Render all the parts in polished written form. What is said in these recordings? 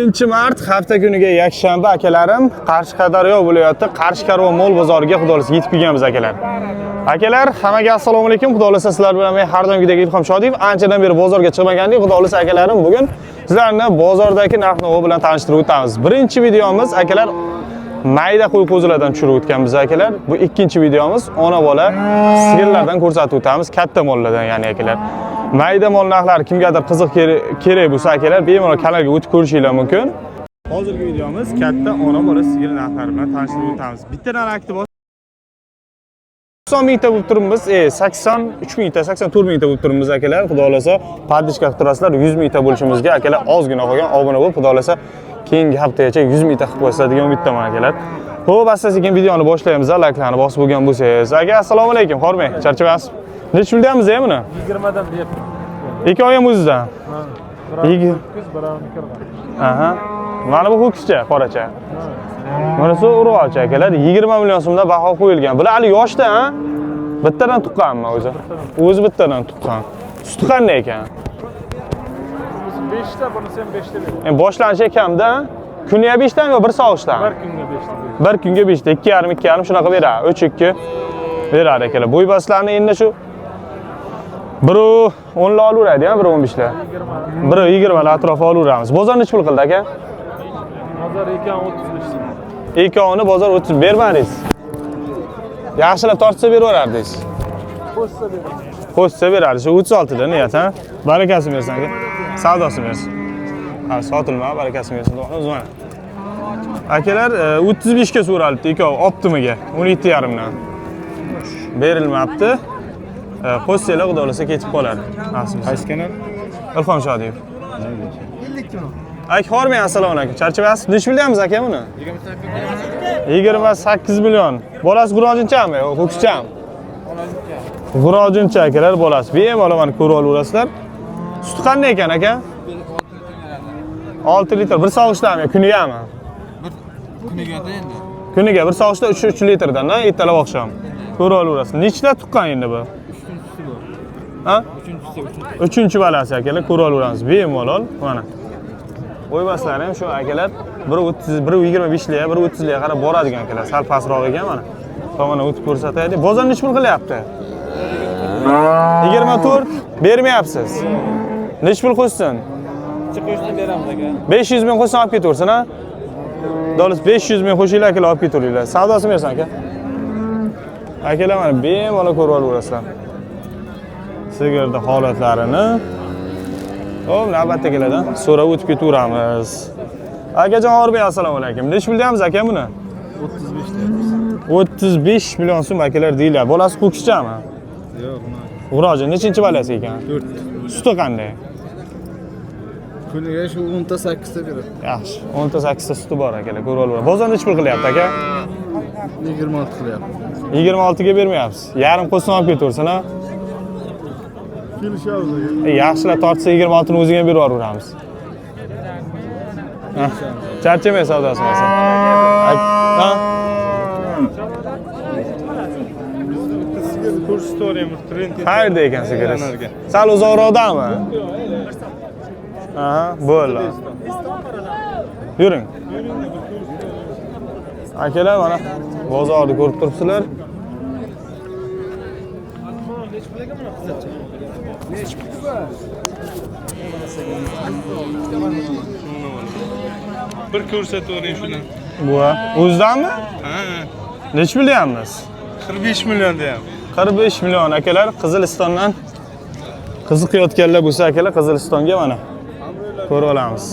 2 mart hafta kuniga yakshanba, akalarim. Qashqadaryo viloyati Qarshi Karvon mol bozoriga, xudo xohlasa, yetib kelganmiz, akalar. Akalar, hammaga assalomu alaykum. Xudo xohlasa, sizlar bilan men har doimgidek Ilhom Shodiyev. Anchadan beri bozorga chiqmagandik. Xudo xohlasa, akalarim, bugun sizlarni bozordagi narx-navo bilan tanishtirib o'tamiz. Birinchi videomiz, akalar, mayda qo'y qo'zilardan tushirib o'tganmiz, akalar. Bu ikkinchi videomiz ona bola sigirlardan ko'rsatib o'tamiz, katta mollardan, ya'ni, akalar. Mayda mol narxlari kimgadir qiziq kerak bo'lsa, akalar, bemalol kanalga o'tib ko'rishinglar mumkin. Hozirgi videomiz katta ona bola sigir narxlari bilan tanishtirib o'tamiz. Bittadan aktiv 90 mingta bo'lib turibmiz, 83 mingta, 84 mingta bo'lib turibmiz, akalar. Xudo xohlasa, подписка qilib turasizlar, 100 mingta bo'lishimizga, akalar, ozgina qolgan. Obuna bo'lib, xudo xohlasa, keyingi haftagacha 100 mingta qilib qo'yasizlar degan umiddaman, akalar. Xo'p, asta sekin videoni boshlaymiz, layklarni bosib bo'lgan bo'lsangiz. Aka, assalomu alaykum, hormang, charchamayapsiz. Necha pul deyapmiz buni? 20 dan deyapti. Ikkovi ham o'zidan. Birovi ho'kiz, birovini kirgan. Aha. Mana bu ho'kizcha, qoracha. Bunisi urg'ochi, akalar, 20 million so'mdan baho qo'yilgan. Bular hali yoshda, ha? Bittadan tuqqanmi o'zi? O'zi bittadan tuqqan. Suti qanday ekan? Bunisi 5 ta, bunisi ham 5 ta beradi. Endi boshlanishi kamda. Kuniga 5 tami yo bir sog'ishdan? Bir kunga 5 ta beradi. Bir kunga 5 ta, 2,5 2,5 shunaqa beradi. 3 2 beradi, akalar. Bo'ybaslarni endi shu 1.10 lar olaveradi, ha, 1.15 lar. 20. 1.20 lar atrofi olaveramiz. Bozor necha pul qildi, aka? Bozor ekan 35 so'm. Ikkovini bozor 30 bermadingiz. Yaxshilab tortsa beraverardingiz. Qo'shsa beradi. Qo'shsa beradi. Shu 36 da niyat, ha? Barakasini bersin, aka. Savdosini bersin. Ha, sotilma, barakasini bersin. O'zi mana. Akalar, 35 ga so'ralibdi ikkovi optimiga 17,5 dan. Berilmabdi. Qo'shsanglar, xudo xohlasa, ketib qoladi. Nasib. Qaysi kanal? Ilhom Shodiyev. Aka, hormang, assalomu alaykum. Charchamayapsiz? Necha pul deyapmiz, aka, buni? 28 million. Bolasi g'urojinchami yo ho'kizchami? G'urojincha, akalar, bolasi. Bemalol mana ko'rib olaverasizlar. Suti qanday ekan, aka? 6 litr. Bir sog'ishdami yo kunigami? Kunigada endi. Kuniga bir sog'ishda 3 3 litrdan, ha, ertalab oqshom. Ko'rib olaverasiz. Nechta tuqqan endi bu? Uchinchisi bu. Ha? Uchinchisi, uchinchisi. Uchinchi balasi, akalar, ko'rib olaveramiz. Bemalol mana. Bo'ybaslari ham shu, akalar, 1.30, 1.25 liga, 1.30 liga qarab boradigan, akalar. Sal pastroq ekan mana. Tomoni o'tib ko'rsataylik. Bozor necha pul qilyapti? 24 bermayapsiz. Necha pul qo'shsin? Necha qo'shsa beramiz, aka. 500 ming qo'shsa olib ketaversin, ha? Dolis 500 ming qo'shinglar, akalar, olib ketaveringlar. Savdosini bersin, aka. Akalar, mana bemalol ko'rib olaverasizlar. Sigirni holatlarini. Xo'p, navbatdagilardan so'rab o'tib ketaveramiz. Akajon, Orbek, assalomu alaykum. Necha pul deyapmiz, aka, buni? 35 deyapmiz. 35 million so'm, akalar, deyiladi. Bolasi ho'kizchami? Yo'q, uni G'uroji nechinchi balasi ekan? 4. Suti qanday? Kuniga shu 10 ta 8 ta beradi. Yaxshi. 10 ta 8 ta suti bor, akalar, ko'rib olaverasiz. Bozor necha pul qilyapti, aka? 26 qilyapti. 26 ga bermayapsiz. Yarim qo'shsin olib ketaversin, ha? Kelishamiz, aka. Yaxshilab tortsa 26 ni o'ziga ham berib yuboramiz. Ha, charchamay, savdosi bo'lsin. Ha? Sigirni ko'rsatib trend. Qayerda ekan sigiringiz? Sal uzoqroqdami? Aha, bo'ldi. Yuring. Akalar, mana bozorni ko'rib turibsizlar. Necha pul ekan buni qizilcha? Bir ko'rsatavering shuni. Bu o'zidanmi? Ha, Necha pul deyapmiz? 45 million deyapti. 45 million, akalar, Qizilistondan qiziqayotganlar bo'lsa, akalar, Qizilistonga mana ko'rib olamiz.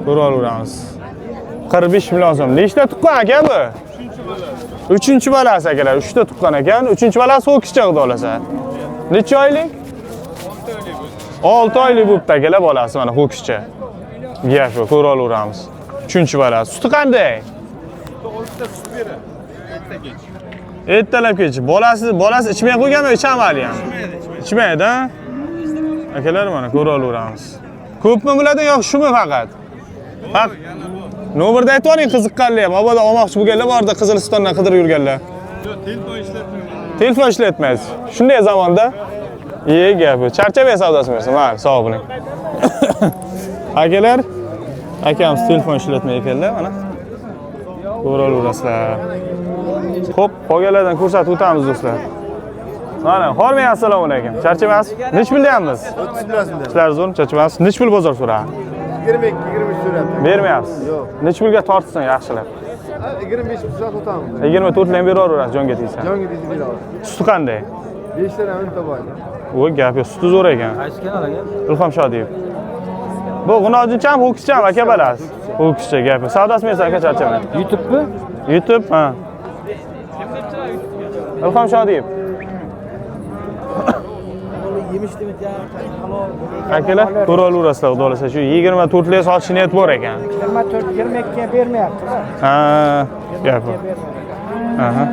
Ko'rib olaveramiz. 45 million so'm. Nechta tuqqan, aka, bu? Uchinchi balasi, akalar, 3 ta tuqqan ekan. Uchinchi balasi ho'kizcha, xudo xohlasa. Necha oylik? 6 oylik bo'libdi, akalar, bolasi mana ho'kizcha. Gap yo'q, ko'rib olaveramiz. Uchinchi balasi. Suti qanday? 6 ta sut beradi. Erta kech. Ertalab kech. Bolasi ichmay qo'yganmi, ichami hali ham? Ichmaydi, ha? Akalar, mana ko'ra olaveramiz. Ko'pmi bularda yo'q, shumi faqat? Faqat nomerda aytib yuboring qiziqqanlar ham. Mabodo olmoqchi bo'lganlar borda, Qizilistondan qidirib yurganlar. Yo'q, telefon ishlatmayman. Telefon ishlatmaysiz. Shunday zamonda. Ye gap. Charchamay, savdosini bersin. Mayli, sog' bo'ling. Akalar, Akamiz telefon ishlatmay ekanlar, mana. Ko'raverasizlar. Xo'p, qolganlardan ko'rsatib o'tamiz do'stlar. Mana, hormang, assalomu alaykum. Charchamaysiz? Nech pul deyapmiz? 30 million. Ishlar zo'r, charchamaysiz. Nech pul bozor so'radi? 22, 23 so'rayapti. Bermayapsiz. Yo'q. Nech pulga tortsin yaxshilab? 25 pul sotamiz. 24 lam beraverasiz jonga tegsa. Jonga tegsa beramiz. Suti qanday? 5 ta ham bor. O gap yo'q, suti zo'r ekan. Ilhom Shodiyev. Bu g'unojinchami, ho'kizchami aka balasi? Ho'kizcha gap yo'q. Savdosi bersa aka charchamang. YouTube'mi? YouTube, ha. Ilhom Shodiyev. Akalar, ko'raverasizlar, xudo xohlasa shu 24 lik sotish niyat bor ekan. 24, 22 ga bermayapti. Ha, gap yo'q. Aha.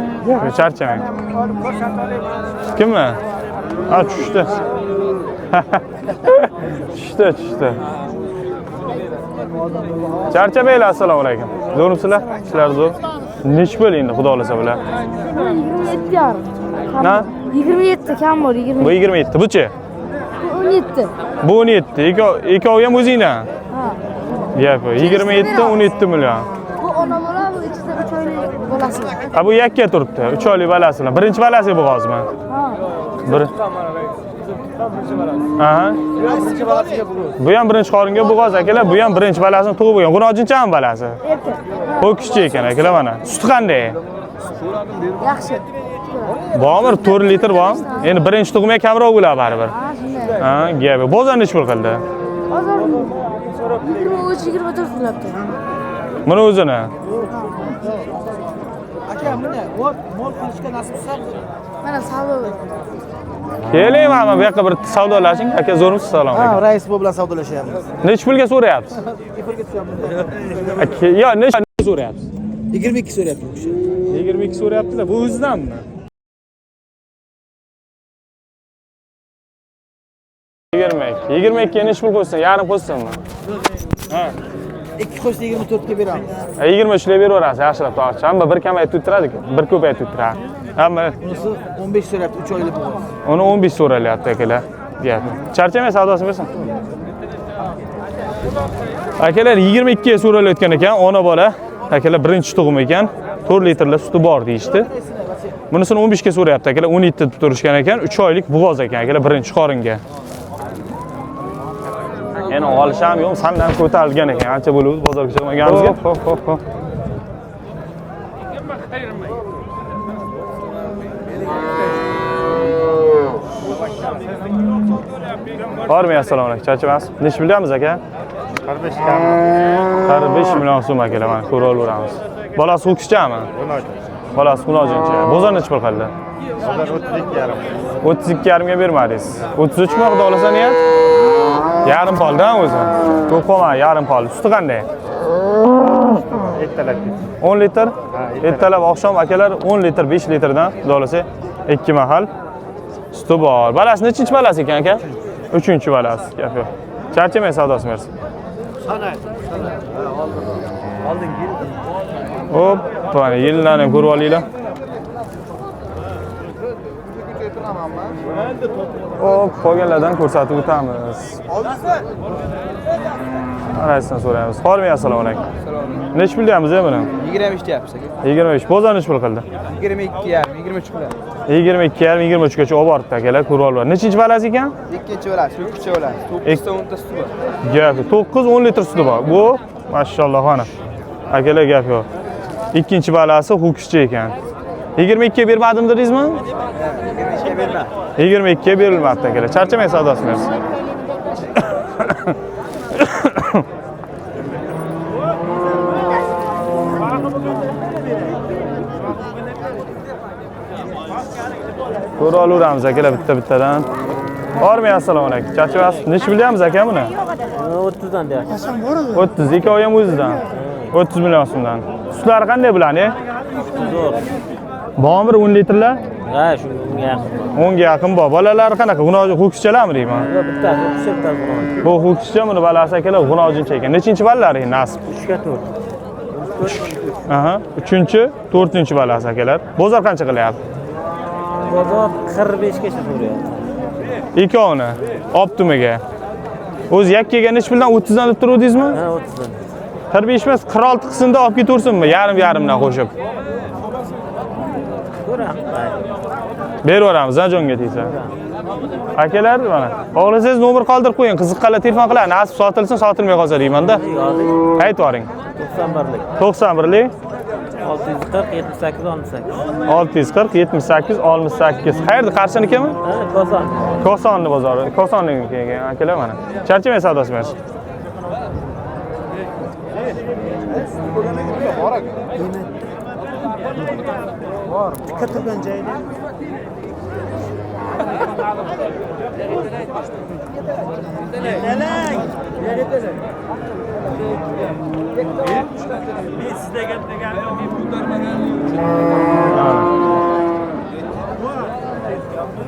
Charchamang. Kimmi? Ha, tushdi. Tushdi. Charchamanglar, assalomu alaykum. Zo'rmisizlar? Ishlar zo'r. Nech pul endi xudo xohlasa bular? 27 yarim. Na? 27 kam bor, 27. Bu 27, buchi? Bu 17. Bu 17. Ikkovi ham o'zingdan. Ha. Gap yo'q. 27, 17 million. Bu ona bola, bu ichida 3 oylik bolasi. Ha, bu yakka turibdi. 3 oylik balasi bilan. Birinchi balasi bu hozirmi? Ha. Bir. Aha. Bu ham birinchi qoringa bo'g'oz akalar, bu ham birinchi balasini tug'ib bo'lgan. G'unojinchami balasi? Erkak. Ho'kizcha ekan akalar mana. Suti qanday? Yaxshi. Bormi? 4 litr bormi? Endi birinchi tug'ma kamroq bo'ladi baribir. Ha, shunday. Ha, gap yo'q. Bozor nechi pul qildi? Hozir 23, 24 qilyapti. Buni o'zini. Aka, buni mol qilishga nasib qilsa, Mana savdo. Keling, mana bu yoqqa bir savdolashing. Aka, zo'rmisiz? Assalomu ha, alaykum. rais bu bilan savdolashyapmiz. Nechi pulga so'rayapsiz? Efirga tushyapmiz. Aka, yo, nechi so'rayapsiz? 22 so'rayapti bu kishi. 22 so'rayaptilar. Bu o'zidanmi? 22. 22 ga nechi pul qo'shsin? Yarim qo'shsinmi? Ha. 2 qo'shsa 24 ga beramiz. 23 lik beraverasiz, yaxshilab tortib. Hamma bir kamayib turadi, bir ko'payib turadi. Hamma Bunisi 15 so'rayapti, 3 oylik bo'g'oz. uni 15 so'ralyapti akalar. Gap. Charchamay savdosini bersin. Akalar 22 ga so'ralayotgan ekan, ona bola. Akalar birinchi tug'im ekan. 4 litrli suti bor deyishdi. Bunisini 15 ga so'rayapti akalar, 17 deb turishgan ekan. 3 oylik bo'g'oz ekan akalar birinchi qoringa. Endi olish ham yo'q, sandan ko'tarilgan ekan. Ancha bo'lib bozorga chiqmaganimizga. Hop, hop, hop. Bormi, assalomu alaykum. Charchamaysiz? Nechi pul aka? 45 45 million so'm akalar, mana ko'raveramiz. Bolasi ho'kizchami? Bolasi xunojincha. Bozor nechi pul qildi? Bozor 32,5. 32,5 ga bermadingiz. 33 mi xudo xohlasa niyat? Yarim qoldi o'zi. Ko'p qolmadi, yarim qoldi. Suti qanday? Ertalab 10 litr? Ertalab oqshom akalar 10 litr, 5 litrdan xudo xohlasa 2 mahal suti bor. Balasi nechinchi balasi ekan aka? 3-chi balasi. Gap yo'q. Charchamay savdosini bersin. Hop, mana yillarni ham ko'rib olinglar. Hop, qolganlardan ko'rsatib o'tamiz. Raisdan so'raymiz. Hormang, assalomu alaykum. Nechi pul deyapmiz buni? 23 deyapmiz aka. 23. Bozor nechi pul qildi? 22,5, 23 qiladi. 22,5, 23 gacha olib boribdi akalar, ko'rib olinglar. Nechinchi balasi ekan? Ikkinchi bolasi, ho'kizcha bolasi. 9 ta 10 ta suti bor. Gap 9-10 litr suti bor. Bu mashalloh mana. Akalar gap yo'q. Ikkinchi balasi ho'kizcha ekan. 22 ga bermadim dedingizmi? 22 ga berma. 22 ga berilmabdi akalar. Charchamang, savdosini bersin. Ko'ra olaveramiz akalar bitta-bittadan. Bormi, assalomu alaykum. Charchamayapsiz? Nechi pul deyapmiz aka buni? 30 dan deyapti. 30, ikkovi ham o'zidan. 30 million so'mdan. Sutlari qanday bularni? Zo'r. Bormi bir 10 litrlar? Ha, shu unga yaqin. 10 ga yaqin bor. Bolalari qanaqa? G'unoji ho'kizchalarmi deyman? Yo'q, bittasi o'qishga, bittasi g'unoj. Bu ho'kizcha, buni balasi akalar g'unojincha ekan. Nechinchi balalari nasib? 3 ga 4. Aha, 3-chi, 4-chi balasi akalar. Bozor qancha qilyapti? Bozor 45 gacha so'rayapti. Ikkovini optimiga. O'zi yakkaga nechi puldan 30 dan deb turuvdingizmi? Ha, 30 dan. 45 emas, 46 qilsinda olib ketaversinmi? Yarim yarimdan qo'shib. Ko'ramiz. Beraveramiz, ha, jonga tegsa. Akalar, mana. Xohlasangiz nomer qoldirib qo'ying, qiziqqanlar telefon qiladi. Nasib sotilsin, sotilmay qolsa deymanda. Yozing. Aytib yuboring. 91lik. 91lik 640 78 68. 640 78 68. Qayerda, Qarshinikimi? Ha, Koson. Kosonni bozori. Kosonniki ekan akalar mana. Charchamang, savdosi bersin.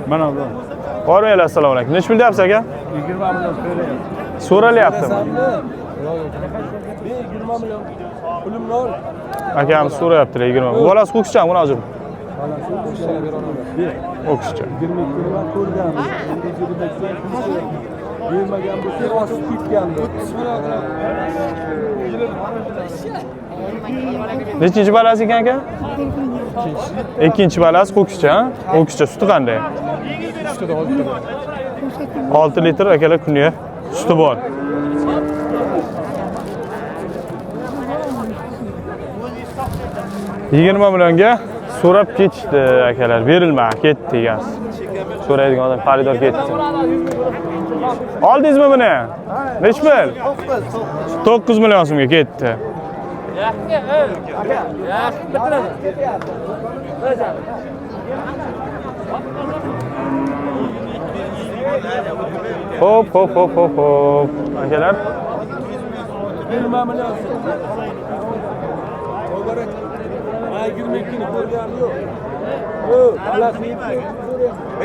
Mana bu. Bormanglar, assalomu alaykum. Necha pul deyapsiz aka? 20 million so'rayapti. So'ralyaptimi? 20 million. Pulim nol. Akam so'rayaptilar 20. Bolasi ho'kizchami buni hozir? Ho'kizcha. 22 man ko'rganmiz. Endi 22 dan pul kerak. Bermagan bo'lsa osib ketgandi. 30 million. Nechinchi balasi ekan aka? Ikkinchi balasi ho'kizcha, ha? Ho'kizcha suti qanday? 6 litr akalar kuniga suti bor. 20 millionga so'rab ketishdi akalar, berilmadi, ketdi egasi. So'raydigan odam xaridor ketdi. Oldingizmi buni? Nechi pul? 9 million so'mga ketdi. Hop hop hop hop hop. Akalar, 20 million. Muborak. 22 ni ko'rganim yo'q. Yo'q, balasi.